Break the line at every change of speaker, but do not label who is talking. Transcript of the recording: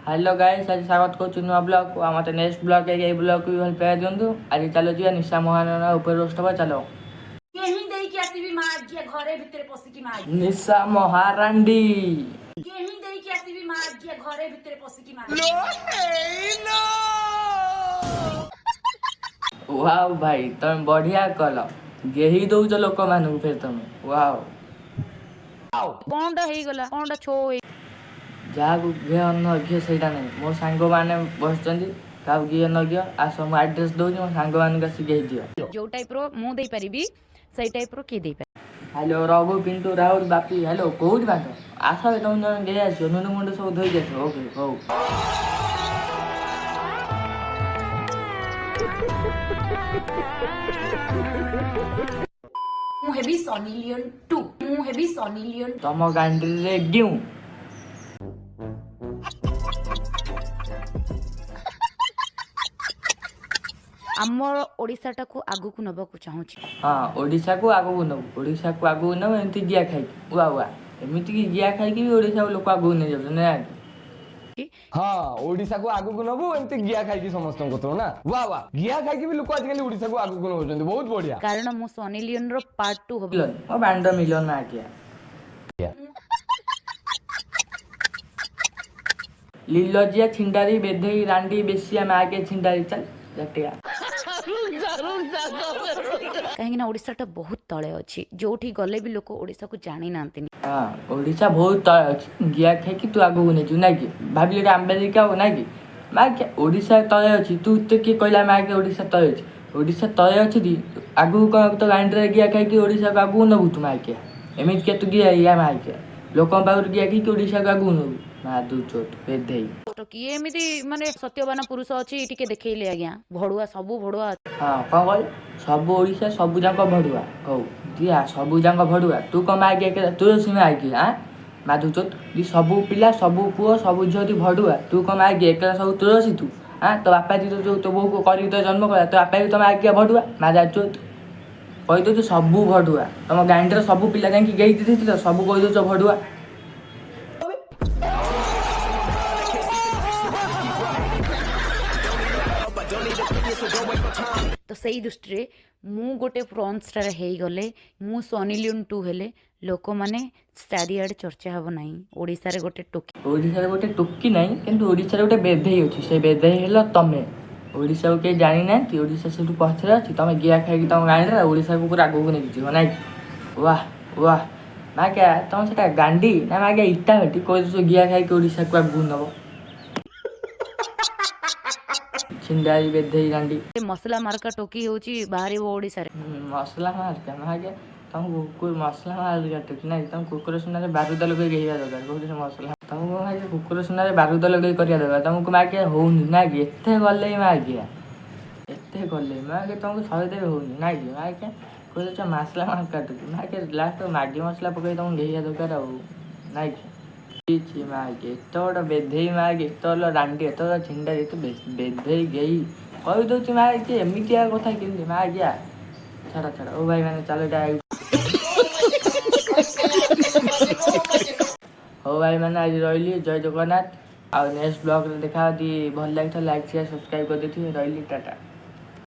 Hello guys, ଆଜି ସ୍ୱାଗତ କରୁଛୁ ନୂଆ ବ୍ଲଗ୍। ଆଉ ମୋତେ ନେକ୍ସଟ ବ୍ଲଗ୍, ଏଇ ବ୍ଲଗ୍କୁ ବି ଭଲ ପାଇବା ଦିଅନ୍ତୁ। ଆଜି ଚାଲ ଯିବା, ନିଶା ମହାରଣା ଉପରେ ରୋଷ୍ଟ ହବା, ଚାଲ।
କେହି ଦେଇକି ଆସିବି ମା ଆଜ୍ଞା, ଘରେ ଭିତରେ ପଶିକି ମା ଆଜ୍ଞା।
ନିଶା ମହାରାଣ୍ଡି।
କେହି ଦେଇକି ଆସିବି ମା ଆଜ୍ଞା, ଘରେ ଭିତରେ ପଶିକି ମା।
ୱାଓ ଭାଇ, ତମେ ବଢିଆ କଲ, ଗେହି ଦଉଛ ଲୋକମାନଙ୍କୁ ଫେର ତମେ, ୱାଓ।
କଣଟା ହେଇଗଲା? କଣଟା ଛୋ?
ଯାହାକୁ ଘିଅ ନ ଘିଅ ସେଇଟା ନାହିଁ। ମୋ ସାଙ୍ଗମାନେ ବସିଛନ୍ତି, କାହାକୁ ଘିଅ ନ ଘିଅ, ଆସ, ମୁଁ ଆଡ୍ରେସ୍ ଦଉଛି, ମୋ ସାଙ୍ଗମାନଙ୍କୁ ଆସି ଗେହି ଦିଅ।
ଯୋଉ ଟାଇପ ର ମୁଁ ଦେଇପାରିବି, ସେଇ ଟାଇପ ର କିଏ ଦେଇପାରିବ?
ହ୍ୟାଲୋ ରଘୁ, ପିଣ୍ଟୁ, ରାହୁଲ, ବାପି, ହ୍ୟାଲୋ, କୋଉଠି ବାଟ? ଆସ, ତମେ ଜଣେ ଗେହି ଆସିବ, ନୁନୁ ମୁଣ୍ଡ ସବୁ ଧୋଇକି ଆସିବ। ଓକେ, ହଉ।
ମୁଁ ହେବି ସନି ଲିଓନ ଟୁ, ମୁଁ ହେବି ସନି ଲିଓନ।
ତମ ଗାଣ୍ଡିରେ ଗିଉଁ।
ଆମର ଓଡିଶାଟାକୁ ଆଗକୁ ନବାକୁ ଚାହୁଁଛି।
ହଁ, ଓଡ଼ିଶାକୁ ଆଗକୁ ନେବୁ, ଓଡ଼ିଶାକୁ ଆଗକୁ ନେବୁ ଏମିତି ଗିଆ ଖାଇକି, ୱା ୱା। ଏମିତିକି ଗିଆ ଖାଇକି ବି ଓଡ଼ିଶାକୁ ଲୋକ ଆଗକୁ ନେଇଯାଉଛନ୍ତି ନା କି?
ହଁ, ଓଡିଶାକୁ ଆଗକୁ ନବୁ ଏମିତି ଗିଆ ଖାଇକି ସମସ୍ତଙ୍କ କତୁରୁ ନା, ୱା ୱା। ଗିଆ ଖାଇକି ବି ଲୋକ ଆଜିକାଲି ଓଡିଶାକୁ ଆଗକୁ ନଉଛନ୍ତି, ବହୁତ ବଢିଆ।
କାରଣ ମୁଁ ସନି ଲିଓନ ର ପାର୍ଟ ଟୁ ହବ।
ମିଲନ ମୋ ବାଣ୍ଡ ମିଲନ ଆଜ୍ଞା। ଲିଲଜିଆ ଛିଣ୍ଡାରି ବେଧେଇ ରାଣ୍ଡି ବେଶିଆ ମାଗେ ଛିଣ୍ଡାରି, ଚାଲ ଝଟିଆ।
କାହିଁକି ନା ଓଡିଶାଟା ବହୁତ ତଳେ ଅଛି, ଯୋଉଠି ଗଲେ ବି ଲୋକ ଓଡିଶାକୁ ଜାଣିନାହାନ୍ତି।
ହଁ, ଓଡ଼ିଶା ବହୁତ ତଳେ ଅଛି, ଗିଆ ଖାଇକି ତୁ ଆଗକୁ ନେଇଯିବୁ ନାଇଁ କି? ଭାବିଲି ଏଇଟା ଆମେରିକା ଆଉ ନାଇଁ କି? ମାଗେ ଓଡ଼ିଶା ତଳେ ଅଛି, ତୁ ତ କିଏ କହିଲା ମାଗେ ଓଡ଼ିଶା ତଳେ ଅଛି? ଓଡ଼ିଶା ତଳେ ଅଛି ଦି ଆଗକୁ କ'ଣ ତୋ ଗାଣ୍ଡିରେ ଗିଆ ଖାଇକି ଓଡ଼ିଶାକୁ ଆଗକୁ ନେବୁ ତୁ? ମାଗିଆ ଏମିତି କିଏ ତୁ ଗିଆ ଇଆ ମାଗିଆ ଲୋକଙ୍କ ପାଖରୁ ଗିଆ ଖାଇକି ଓଡ଼ିଶାକୁ ଆଗକୁ ନେବୁ? ମାଦୁଚୋଦ ବେଧେଇ।
ତ କିଏ ଏମିତି ମାନେ ସତ୍ୟବାନ ପୁରୁଷ ଅଛି, ଟିକେ ଦେଖେଇଲେ ଆଜ୍ଞା। ଭଡୁଆ, ସବୁ ଭଡୁଆ।
ହଁ, କ'ଣ କହିଲୁ? ସବୁ ଓଡ଼ିଶା ସବୁ ଯାକ ଭଡୁଆ। ହଉ ଦିଆ, ସବୁ ଯାକ ଭଡୁଆ, ତୁ କ'ଣ ମାଗିଆ? ତୁ ସେ ମାଗିଆ ଆଁ ମାଧୁଚୋଦ ଦି, ସବୁ ପିଲା, ସବୁ ପୁଅ, ସବୁ ଝିଅ ଦି ଭଡୁଆ, ତୁ କ'ଣ ମାଗିଆ ଏକଲା ସବୁ ତୁଳସୀ ତୁ? ଆଁ ତୋ ବାପା ଦି ଯୋଉ ତୋ ବୋଉକୁ କରିକି ତ ଜନ୍ମ କଲା, ତୋ ବାପା ବି ତମ ଆଜ୍ଞା ଭଡୁଆ। ମାଦାଚୋଦ, କହିଦଉଛୁ ସବୁ ଭଡୁଆ। ତମ ଗାଣ୍ଡିର ସବୁ ପିଲା ଯାଇକି ଗେଇ ଦେଇଥିଲ, ସବୁ କହିଦଉଛ ଭଡୁଆ।
ତ ସେଇ ଦୃଷ୍ଟିରେ ମୁଁ ଗୋଟେ ପର୍ନ ଷ୍ଟାର ହେଇଗଲେ, ମୁଁ ସନି ଲିଓନ ଟୁ ହେଲେ, ଲୋକମାନେ ଚାରିଆଡ଼େ ଚର୍ଚ୍ଚା ହବ ନାହିଁ, ଓଡ଼ିଶାରେ ଗୋଟେ ଟୋକି।
ଓଡ଼ିଶାରେ ଗୋଟେ ଟୋକି ନାହିଁ, କିନ୍ତୁ ଓଡ଼ିଶାରେ ଗୋଟେ ବେଧେଇ ଅଛି, ସେ ବେଧେଇ ହେଲା ତମେ। ଓଡ଼ିଶାକୁ କେହି ଜାଣିନାହାନ୍ତି, ଓଡ଼ିଶା ସେଠୁ ପଛରେ ଅଛି। ତମେ ଗିଆ ଖାଇକି ତମ ଗାଣ୍ଡିରେ ଓଡ଼ିଶାକୁ ପୁରା ଆଗକୁ ନେଇକି ଯିବ ନାଇଁ କି? ୱାହ ୱାହ ମାଗିଆ, ତମ ସେଟା ଗାଣ୍ଡି ନା ମାଗିଆ ଇଟା ଭାଟି? କହିଦଉଛ ଗିଆ ଖାଇକି ଓଡ଼ିଶାକୁ ଆଗକୁ ନବ, ଛିଣ୍ଡାଇ ବେଧେଇ ଗାଣ୍ଡି।
ମସଲା ମାର୍କା ଟୋକି ହେଉଛି ବାହାରିବ ଓଡ଼ିଶାରେ।
ମସଲା ମାର୍କା ମାଗିଆ, ତମକୁ କୁକୁର ମସଲା ମାର୍କା ଟୋକି ନାଇଁ? ତମ କୁକୁର ସୁନାରେ ବାରୁଦ ଲଗେଇ ଗେହିବା ଦରକାର। କହୁଛ ମସଲା, ତମକୁ ମାଗିଆ କୁକୁର ସୁନାରେ ବାରୁଦ ଲଗେଇ କରିବା ଦରକାର। ତମକୁ ମାଗିଆ ହଉନି ନା କି? ଏତେ ଗଲେ ମାଗିଆ, ଏତେ ଗଲେ ମାଗିଆ, ତମକୁ ସହିଦେବେ ହଉନି ନା କି? ମାଗିଆ କହୁଛ ମସଲା ମାର୍କା ଟୋକି, ମାଗିଆ ଲାଷ୍ଟ ମାଗି ମସଲା ପକେଇ ତମକୁ ଗେହିବା ଦରକାର ଆଉ ନାଇଁ କି? କିଛି ମାଗି ଏତେ ବଡ଼ ବେଧେଇ ମାଗି, ଏତେ ବଡ଼ ରାଣ୍ଡି, ଏତେ ବଡ଼ ଛିଣ୍ଡାରି, ଏତେ ବେଧେଇ ଗେହି କହିଦଉଛି ମାଗି, ଏମିତିଆ କଥା କେମିତି ମାଗିଆ? ଛାଡ଼ ଛାଡ଼। ଓ ଭାଇ ମାନେ, ଚାଲ ଏଇଟା। ହଉ ଭାଇ ମାନେ, ଆଜି ରହିଲି, ଜୟ ଜଗନ୍ନାଥ। ଆଉ ନେକ୍ସଟ ବ୍ଲଗ୍ରେ ଦେଖା। ଯଦି ଭଲ ଲାଗିଥିବ, ଲାଇକ୍, ସେୟାର, ସବସ୍କ୍ରାଇବ୍ କରିଦେଇଥିବେ। ରହିଲି, ଟାଟା।